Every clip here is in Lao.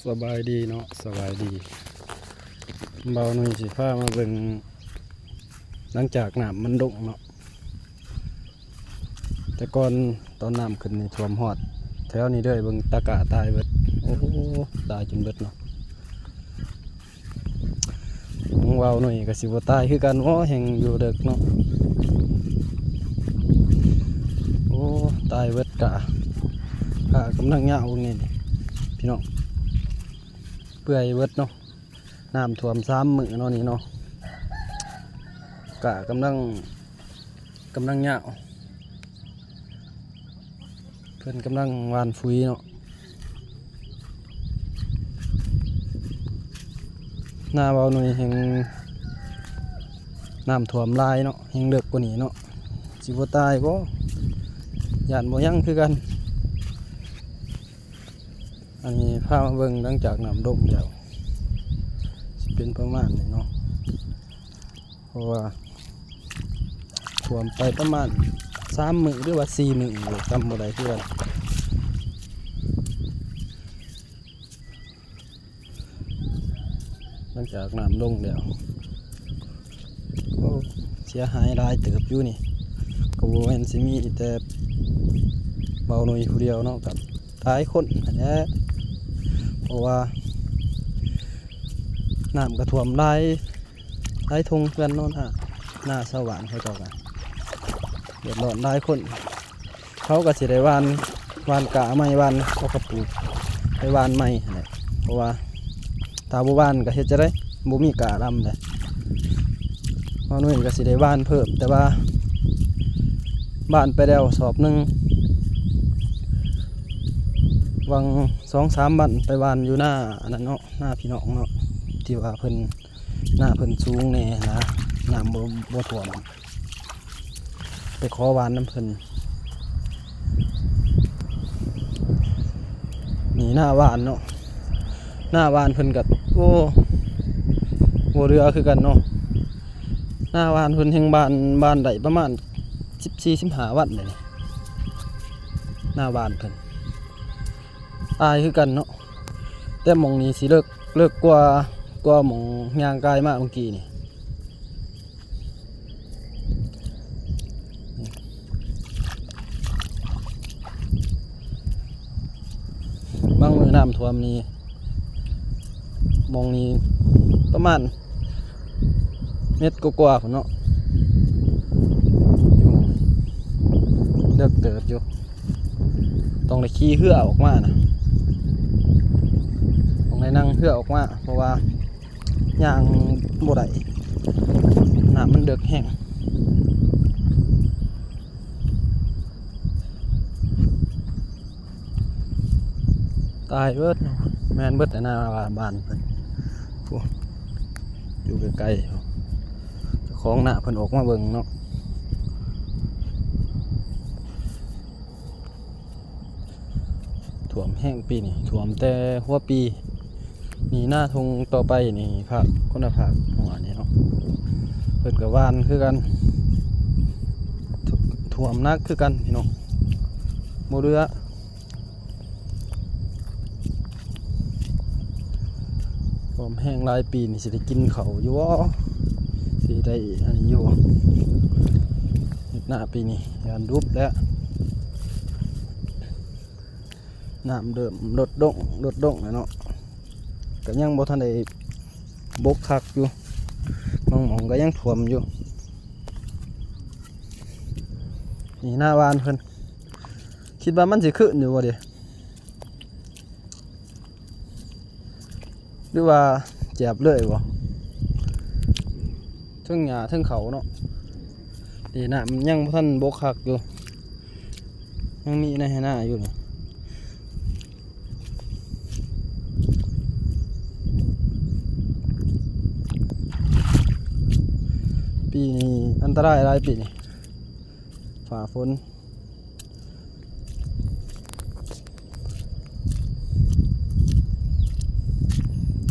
ສະບາຍດີເນາະ ສະບາຍດີ. ບ່າວໜຸ່ຍຊິພາມາເບິ່ງ ຫຼັງຈາກນ້ຳມັນລົງເນາະ. ແຕ່ກ່ອນຕອນນ້ຳຂຶ້ນນີ້ຖ້ວມຮອດແຖວນີ້ເລີຍ. ເບິ່ງຕາກ້າຕາຍເບິດ. ໂອ້ ຕາຍຈົນເບິດເນາະ. ຂອງບ່າວໜຸ່ຍກໍຊິບໍ່ຕາຍຄືກັນເນາະ ແຮ່ງຢູ່ເລິກເນາະ. ໂອ້ ຕາຍເບິດກ້າ. ກ້າກຳລັງຍາວນີ້ພີ່ນ້ອງ ເປື່ອຍເບິດເນາະ. ນ້ຳຖ້ວມສາມມື້ເນາະນີ້ເນາະ. ກ້າກຳລັງ ກຳລັງຍາວ. ເພິ່ນກຳລັງຫວ່ານຝຸ່ນເນາະ. ນາບ່າວໜຸ່ຍແຮ່ງນ້ຳຖ້ວມຫຼາຍເນາະ ແຮ່ງເລິກກວ່ານີ້ເນາະ. ຊິບໍ່ຕາຍບໍ່ ຢ້ານບໍ່ຍັງຄືກັນ. ອັນນີ້ພາມາເບິ່ງຫຼັງຈາກນ້ຳລົງແລ້ວ ຊິເປັນປະມານນີ້ເນາະ. ເພາະວ່າຖ້ວມໄປປະມານສາມມື້ ຫຼືວ່າສີ່ມື້ ແລ້ວ ຈຳບໍ່ໄດ້ຄືກັນ. ຫຼັງຈາກນ້ຳລົງແລ້ວ ໂອ້ ເສຍຫາຍຫຼາຍເຕີບຢູ່ນີ້. ກໍບໍ່ແມ່ນຊິມີແຕ່ບ່າວໜຸ່ຍຜູ້ດຽວເນາະ ກໍຫຼາຍຄົນຫັ້ນແຫຼະ. ເພາະວ່ານ້ຳກໍຖ້ວມຫຼາຍ ຫຼາຍທົ່ງເຮືອນເນາະ ນາ ນາຊາວບ້ານເຂົາເຈົ້າກໍເດືອດຮ້ອນຫຼາຍຄົນ. ເຂົາກໍຊິໄດ້ຫວ່ານ ຫວ່ານກ້າໃໝ່ ຫວ່ານເອົາເຂົ້າປູກໄປຫວ່ານໃໝ່ຫັ້ນແຫຼະ. ເພາະວ່າຖ້າບໍ່ຫວ່ານກໍເຮັດຈັ່ງໃດ ບໍ່ມີກ້າດຳເດ້. ບ່າວໜຸ່ຍກໍຊິໄດ້ຫວ່ານເພີ່ມ ແຕ່ວ່າຫວ່ານໄປແລ້ວສອບໜຶ່ງ ຫວ່າງສອງສາມວັນ ໄປຫວ່ານຢູ່ນາອັນນັ້ນເນາະ ນາພີ່ນ້ອງເນາະ ທີ່ວ່າເພິ່ນ ນາເພິ່ນສູງແດ່ນະ ນ້ຳບໍ່ ບໍ່ຖ້ວມ ໄປຂໍຫວ່ານນຳເພິ່ນ. ນີ້ນາຫວ່ານເນາະ ນາຫວ່ານເພິ່ນກໍ ໂອ້ ບໍ່ເຫຼືອຄືກັນເນາະ. ນາຫວ່ານເພິ່ນແຮ່ງຫວ່ານ ຫວ່ານໄດ້ປະມານສິບສີ່ ສິບຫ້າວັນແລ້ວນີ້ ນາຫວ່ານເພິ່ນ. ອາຍຄືກັນເນາະ ແຕ່ໝ່ອງນີ້ຊິເລິກ ເລິກກວ່າ ກວ່າໝ່ອງຍ່າງກາຍມາເມື່ອກີ້ນີ້. ບາງມື້ນ້ຳຖ້ວມນີ້ ໝ່ອງນີ້ປະມານເມັດກວ່າໆພຸ້ນເນາະ ຢູ່ໝ່ອງນີ້ ເລິກເຕີບຢູ່. ຕ້ອງໄດ້ຂີ່ເຮືອອອກມານະ ຕ້ອງໄດ້ນັ່ງເຮືອອອກມາ ເພາະວ່າຍ່າງບໍ່ໄດ້ ນ້ຳມັນເລິກແຮງ. ຕາຍເບິດເນາະ ແມ່ນເບິດແຫຼະນາບ້ານເພິ່ນ ໂອ້ ຢູ່ໄກໆ ເຈົ້າຂອງນາເພິ່ນອອກມາເບິ່ງເນາະ. ຖ້ວມແຮງປີນີ້ ຖ້ວມແຕ່ຫົວປີ ນີ້ນາທົ່ງຕໍ່ໄປນີ້ ພາກຄົນລະພາກຫົວນີ້ເນາະ ເພິ່ນກໍຫວ່ານຄືກັນ ຖ້ວມໜັກຄືກັນພີ່ນ້ອງ ບໍ່ເຫຼືອ. ຖ້ວມແຮງຫຼາຍປີນີ້ ຊິໄດ້ກິນເຂົ້າຢູ່ບໍ່? ຊິໄດ້ອັນນີ້ຢູ່ບໍ່? ເຮັດນາປີນີ້ຢ້ານດຸບແລ້ວ ນ້ຳເລີ່ມລົດລົງ ລົດລົງແລ້ວເນາະ ກໍຍັງບໍ່ທັນໄດ້ບົກຄັກຢູ່ ບາງໝ່ອງກໍຍັງຖ້ວມຢູ່. ນີ້ນາຫວ່ານເພິ່ນ ຄິດວ່າມັນຊິຄືນຢູ່ບໍ່ເດ ຫຼືວ່າແຈບເລີຍບໍ່? ເທິງຫຍ້າເທິງເຂົ້າເນາະ ນີ້ນ້ຳຍັງບໍ່ທັນບົກຄັກຢູ່ ຍັງມີໃນໄຮ່ນາຢູ່ນີ້. ປີນີ້ອັນຕະລາຍຫຼາຍ ປີນີ້ຟ້າຝົນ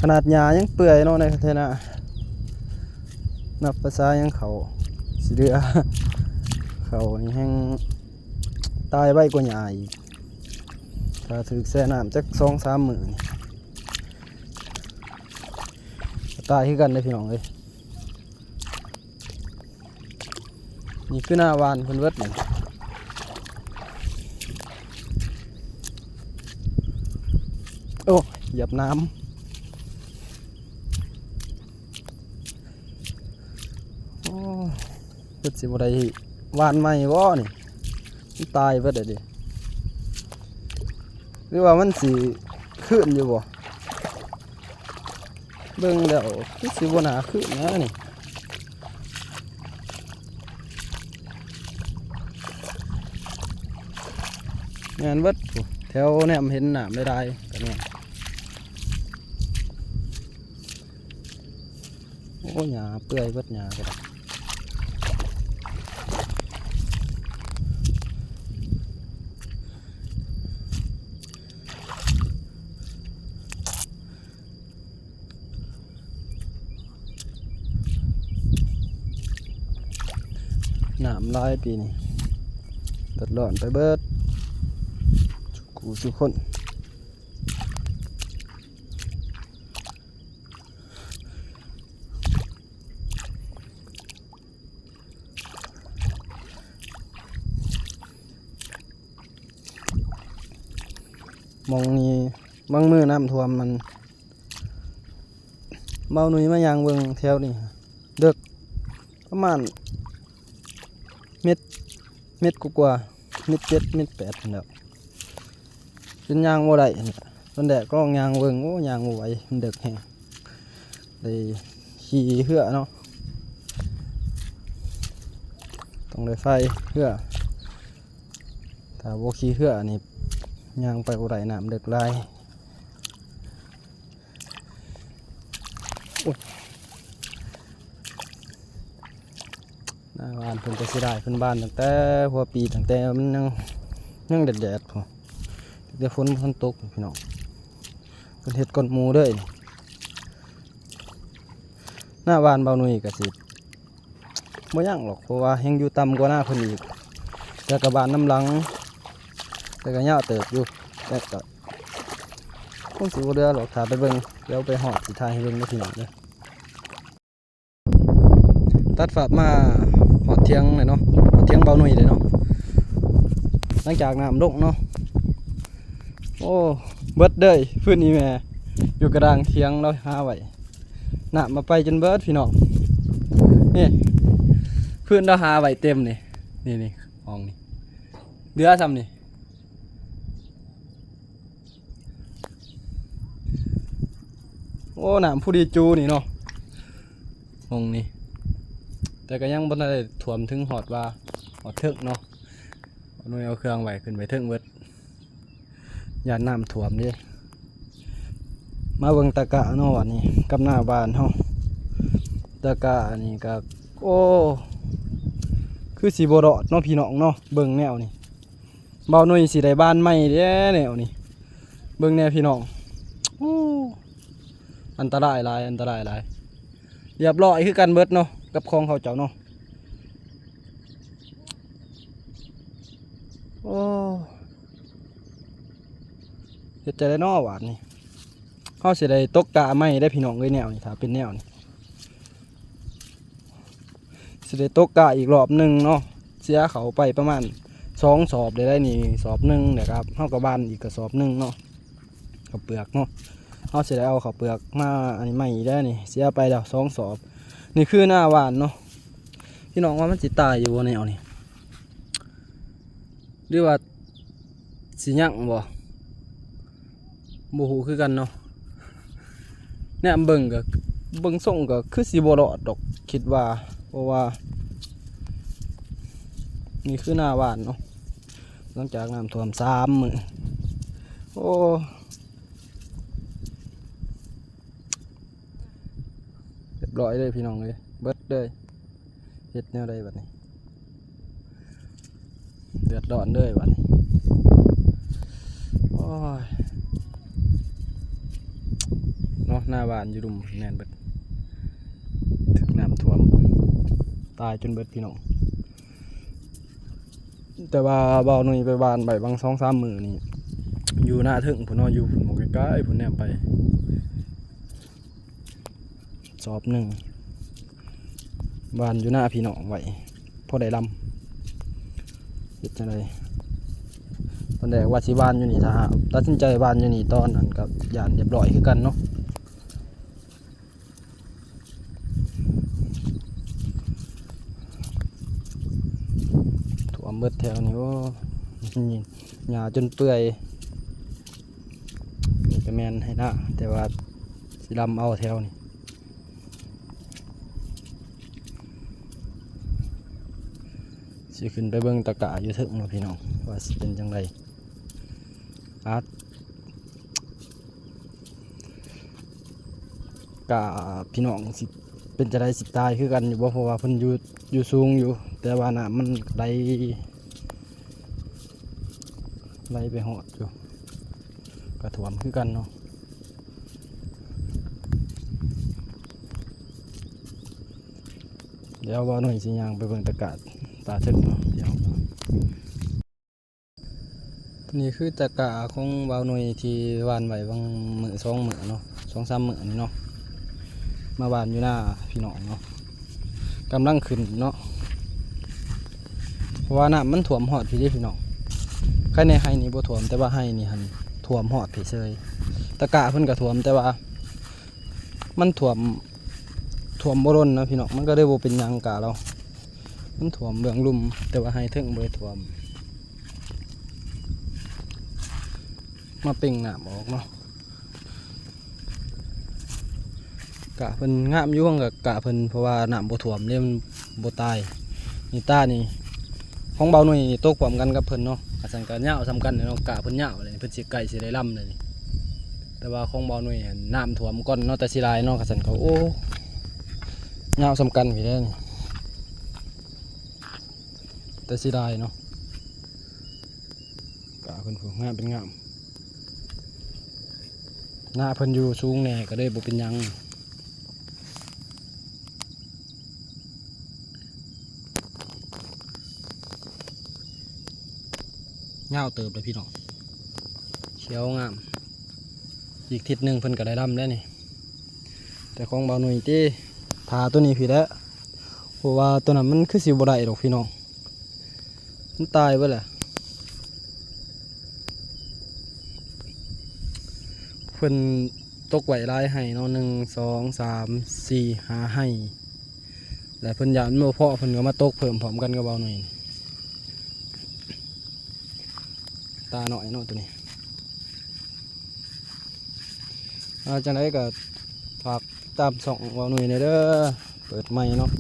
ຂະໜາດຫຍ້າຍັງເປື່ອຍເນາະ ໃນໄຮ່ນາ ນັບພາສາຫຍັງເຂົ້າຊິເຫຼືອ ເຂົ້ານີ້ແຮ່ງຕາຍໄວກວ່າຫຍ້າອີກ ຖ້າຖືກແຊ່ນ້ຳຈັກສອງສາມມື້ນີ້ ຕາຍຄືກັນເດ້ພີ່ນ້ອງເອີຍ. ນີ້ຄືໜ້າຫວ່ານເພິ່ນເບິດນີ້. ໂອ້ ຢຽບນ້ຳ. ໂອ້ ເພິ່ນຊິບໍ່ໄດ້ຫວ່ານໃໝ່ບໍ່ນີ້? ມັນຕາຍເບິດແລ້ວເດ້. ຫຼືວ່າມັນຊິຄືນຢູ່ບໍ່? ເບິ່ງແລ້ວຄືຊິບໍ່ໜ້າຄືນນະນີ້. ແມ່ນເບິດ ແຖວແນມເຫັນນ້ຳຫຼາຍໆ ກໍແມ່ນ. ໂອ້ ຫຍ້າເປື່ອຍເບິດ ຫຍ້າກໍໄດ້. ນ້ຳຫຼາຍປີນີ້ ເດືອດຮ້ອນໄປເບິດ ສູ່ຜູ້ສູ່ຄົນ. ໝ່ອງນີ້ບາງມື້ນ້ຳຖ້ວມ ມັນ ບ່າວໜຸ່ຍມາຍ່າງເບິ່ງແຖວນີ້ ເດິກປະມານເມັດ ເມັດກວ່າໆ ເມັດເຈັດ ເມັດແປດ ຫັ້ນແຫຼະ. ຈົນຍ່າງບໍ່ໄດ້ ຕອນແລກກໍລອງຍ່າງເບິ່ງ ໂອ້ ຍ່າງບໍ່ໄຫວ ມັນເດິກແຮງ ໄດ້ຂີ່ເຮືອເນາະ ຕ້ອງໄດ້ພາຍເຮືອ ຖ້າບໍ່ຂີ່ເຮືອນີ້ຍ່າງໄປບໍ່ໄດ້ ນ້ຳເດິກຫຼາຍ. ໂອ້ຍ ໜ້າຫວ່ານເພິ່ນກໍເສຍດາຍ ເພິ່ນຫວ່ານຕັ້ງແຕ່ຫົວປີ ຕັ້ງແຕ່ມັນຍັງ ຍັງແດດໆພຸ້ນ ຕັ້ງແຕ່ຝົນບໍ່ທັນຕົກ ພີ່ນ້ອງ ເພິ່ນເຮັດກ່ອນໝູ່ເດີ. ໜ້າຫວ່ານບ່າວໜຸ່ຍກໍຊິ ບໍ່ຍັງດອກ ເພາະວ່າແຮ່ງຢູ່ຕ່ຳກວ່າໜ້າເພິ່ນອີກ ແຕ່ກະບານນຳຫຼັງ ແຕ່ກະຍາວເຕີບຢູ່ ແຕ່ກະຄົງຊິບໍ່ເຫຼືອດອກ ຖ້າໄປເບິ່ງ ດຽວໄປຮອດຊິຖ່າຍໃຫ້ເບິ່ງເດີພີ່ນ້ອງເດີ. ຕັດພາບມາຮອດຖຽງແລ້ວເນາະ ຮອດຖຽງບ່າວໜຸ່ຍແລ້ວເນາະ ຫຼັງຈາກນ້ຳລົງເນາະ. ໂອ້ ເບິດເລີຍ ຟືນອີ່ແມ່ ຢູ່ກະດາງຖຽງລາວຫາໄວ້ ນ້ຳມາໄປຈົນເບິດພີ່ນ້ອງ. ນີ້ ຟືນລາວຫາໄວ້ເຕັມນີ້ ນີ້ໆ ຫ້ອງນີ້ ເຫຼືອຊ່ຳນີ້. ໂອ້ ນ້ຳຜູ້ດີຈູນີ້ເນາະ ຫ້ອງນີ້ ແຕ່ກໍຍັງບໍ່ທັນໄດ້ຖ້ວມເຖິງຮອດວ່າ ຮອດເທິງເນາະ. ໜ່ວຍເອົາເຄື່ອງໄວ້ ຂຶ້ນໄປເທິງເບິດ ຢ້ານນ້ຳຖ້ວມເດ້. ມາເບິ່ງຕະກະເນາະ ບາດນີ້ກັບໜ້າບ້ານເຮົາ ຕະກະນີ້ກໍ ໂອ້ ຄືຊິບໍ່ລອດເນາະ ພີ່ນ້ອງເນາະ ເບິ່ງແນວນີ້. ບ່າວໜຸ່ຍຊິໄດ້ບານໃໝ່ແດ່ແນວນີ້ ເບິ່ງແດ່ພີ່ນ້ອງ. ໂອ້ ອັນຕະລາຍຫຼາຍ ອັນຕະລາຍຫຼາຍ. ລຽບຮ້ອຍຄືກັນເບິດເນາະ ກັບຂອງເຂົາເຈົ້າເນາະ. ໂອ້ ເຮັດຈັ່ງໃດເນາະບາດນີ້ ເຮົາຊິໄດ້ຕົກກະໃໝ່ເດ້ພີ່ນ້ອງເອີຍ ແນວນີ້ ຖ້າເປັນແນວນີ້. ຊິໄດ້ຕົກກະອີກລອບໜຶ່ງເນາະ ເສຍເຂົ້າໄປປະມານສອງສອບໄດ້ ໄດ້ນີ້ສອບໜຶ່ງ ແລ້ວກໍເຮົາກໍບານອີກກະສອບໜຶ່ງເນາະ ເຂົ້າເປືອກເນາະ. ເຮົາຊິໄດ້ເອົາເຂົ້າເປືອກມາອັນນີ້ໃໝ່ອີກໄດ້ນີ້ ເສຍໄປແລ້ວສອງສອບ. ນີ້ຄືໜ້າຫວ່ານເນາະ ພີ່ນ້ອງວ່າມັນຊິຕາຍຢູ່ບໍ່ແນວນີ້ ຫຼືວ່າ ຊິຍັງບໍ່ ບໍ່ຮູ້ຄືກັນເນາະ. ແນມເບິ່ງກໍ ເບິ່ງຊົງກໍຄືຊິບໍ່ລອດດອກ ຄິດວ່າ ເພາະວ່ານີ້ຄືໜ້າຫວ່ານເນາະ ຫຼັງຈາກນ້ຳຖ້ວມສາມມື້. ໂອ້ ຮຽບຮ້ອຍເລີຍພີ່ນ້ອງເອີຍ ເບິດເລີຍ. ເຮັດແນວໃດບັດນີ້ ເດືອດຮ້ອນເລີຍບັດນີ້. ໂອ້ຍ ເນາະ ໜ້າບ້ານຢູ່ລຸ່ມແມ່ນເບິດ ຖືກນ້ຳຖ້ວມຕາຍຈົນເບິດພີ່ນ້ອງ. ແຕ່ວ່າບ່າວໜຸ່ຍໄປຫວ່ານໄວ້ບາງສອງສາມມື້ນີ້ ຢູ່ໜ້າເທິງພຸ້ນເນາະ ຢູ່ພຸ້ນໝ່ອງໄກໆພຸ້ນ ແນມໄປ ໂຊ ສອບໜຶ່ງ ຫວ່ານຢູ່ນາພີ່ນ້ອງໄວ້ ພໍໄດ້ລຳ. ເຮັດຈັ່ງໃດ? ຕອນແລກວ່າຊິຫວ່ານຢູ່ນີ້ ຖ້າຕັດສິນໃຈຫວ່ານຢູ່ນີ້ຕອນນັ້ນກໍຢ້ານຮຽບຮ້ອຍຄືກັນເນາະ. ຖ້ວມເບິດແຖວນີ້ ໂອ້ ຫຍ້າຈົນເປື່ອຍ. ນີ້ກໍແມ່ນໄຮ່ນາ ແຕ່ວ່າຊິລຳເອົາແຖວນີ້ ຊິຂຶ້ນໄປເບິ່ງຕະກະຢູ່ເທິງເນາະພີ່ນ້ອງ ວ່າຊິເປັນຈັ່ງໃດ. ອາດ ກະພີ່ນ້ອງຊິເປັນຈັ່ງໃດ ຊິຕາຍຄືກັນຢູ່ບໍ່? ເພາະວ່າເພິ່ນຢູ່ ຢູ່ສູງຢູ່ ແຕ່ວ່ານ້ຳມັນໄຫຼ ໄຫຼໄປຮອດຢູ່ ກະຖ້ວມຄືກັນເນາະ. ດຽວບ່າວໜຸ່ຍຊິຍ່າງໄປເບິ່ງຕະກະຕາເທິງເນາະ. ດຽວ ນີ້ຄືຕະກະຂອງບ່າວໜຸ່ຍທີ່ຫວ່ານໄວ້ຫວ່າງມື້ສອງມື້ເນາະ ສອງສາມມື້ນີ້ເນາະ ມາຫວ່ານຢູ່ນາພີ່ນ້ອງເນາະ ກຳລັງຂຶ້ນເນາະ ເພາະວ່ານ້ຳມັນຖ້ວມຮອດພີ້ເດ້ພີ່ນ້ອງ. ໃຄແນ່ໄຮ່ນີ້ບໍ່ຖ້ວມ ແຕ່ວ່າໄຮ່ນີ້ຫັ້ນຖ້ວມຮອດພີ້ເຊີຍ. ຕະກະເພິ່ນກໍຖ້ວມ ແຕ່ວ່າມັນຖ້ວມ ຖ້ວມບໍ່ດົນນະພີ່ນ້ອງ ມັນກໍເລີຍບໍ່ເປັນຫຍັງກະລາວ ມັນຖ້ວມເບື້ອງລຸ່ມ ແຕ່ວ່າໄຮ່ເທິງບໍ່ໄດ້ຖ້ວມ. ມາເປັ່ງນ້ຳອອກເນາະ. ກະເພິ່ນງາມຢູ່ ຫວັງກະກະເພິ່ນ ເພາະວ່ານ້ຳບໍ່ຖ້ວມເດ້ ມັນບໍ່ຕາຍ. ນີ້ຕານີ້ຂອງບ່າວໜຸ່ຍນີ້ຕົກພ້ອມກັນກັບເພິ່ນເນາະ ຄັນຊັ້ນກະຍາວສ່ຳກັນເນາະ. ກະເພິ່ນຍາວເລີຍ ເພິ່ນຊິໃກ້ຊິໄດ້ລຳເລີຍ. ແຕ່ວ່າຂອງບ່າວໜຸ່ຍຫັ້ນນ້ຳຖ້ວມກ່ອນເນາະ ແຕ່ຊິຫຼາຍເນາະ ຄັນຊັ້ນກໍ ໂອ້ ຍາວສ່ຳກັນພີ້ແຫຼະນີ້ ແຕ່ຊິຫຼາຍເນາະ. ກະເພິ່ນຜູ້ງາມເປັນງາມ ນາເພິ່ນຢູ່ສູງແດ່ກໍເລີຍບໍ່ເປັນຫຍັງ. ຍາວເຕີບເດ້ພີ່ນ້ອງ ຂຽວງາມ. ອີກທິດໜຶ່ງເພິ່ນກໍໄດ້ລຳແລ້ວນີ້ ແຕ່ຂອງບ່າວໜຸ່ຍຕິ ຖ້າໂຕນີ້ພີ້ແຫຼະ ເພາະວ່າໂຕນັ້ນມັນຄືຊິບໍ່ໄດ້ດອກພີ່ນ້ອງ ມັນຕາຍເບິດແຫຼະ. ເພິ່ນຕົກໄວ້ຫຼາຍໄຮ່ເນາະ ໜຶ່ງ ສອງ ສາມ ສີ່ ຫ້າໄຮ່ ແລ້ວເພິ່ນຢ້ານມັນບໍ່ພໍ ເພິ່ນກໍມາຕົກເພີ່ມພ້ອມກັນກັບບ່າວໜຸ່ຍ. ຕານ້ອຍເນາະໂຕນີ້. ອ່າ ຈັ່ງໃດກໍຝາກຕິດຕາມຊ່ອງບ່າວໜຸ່ຍແດ່ເດີ ເປີດໃໝ່ເນາະ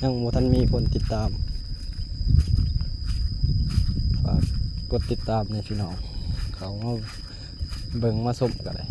ຍັງບໍ່ທັນມີຄົນຕິດຕາມ. ຝາກກົດຕິດຕາມແດ່ພີ່ນ້ອງ ເຂົ້າມາເບິ່ງມາຊົມກໍໄດ້.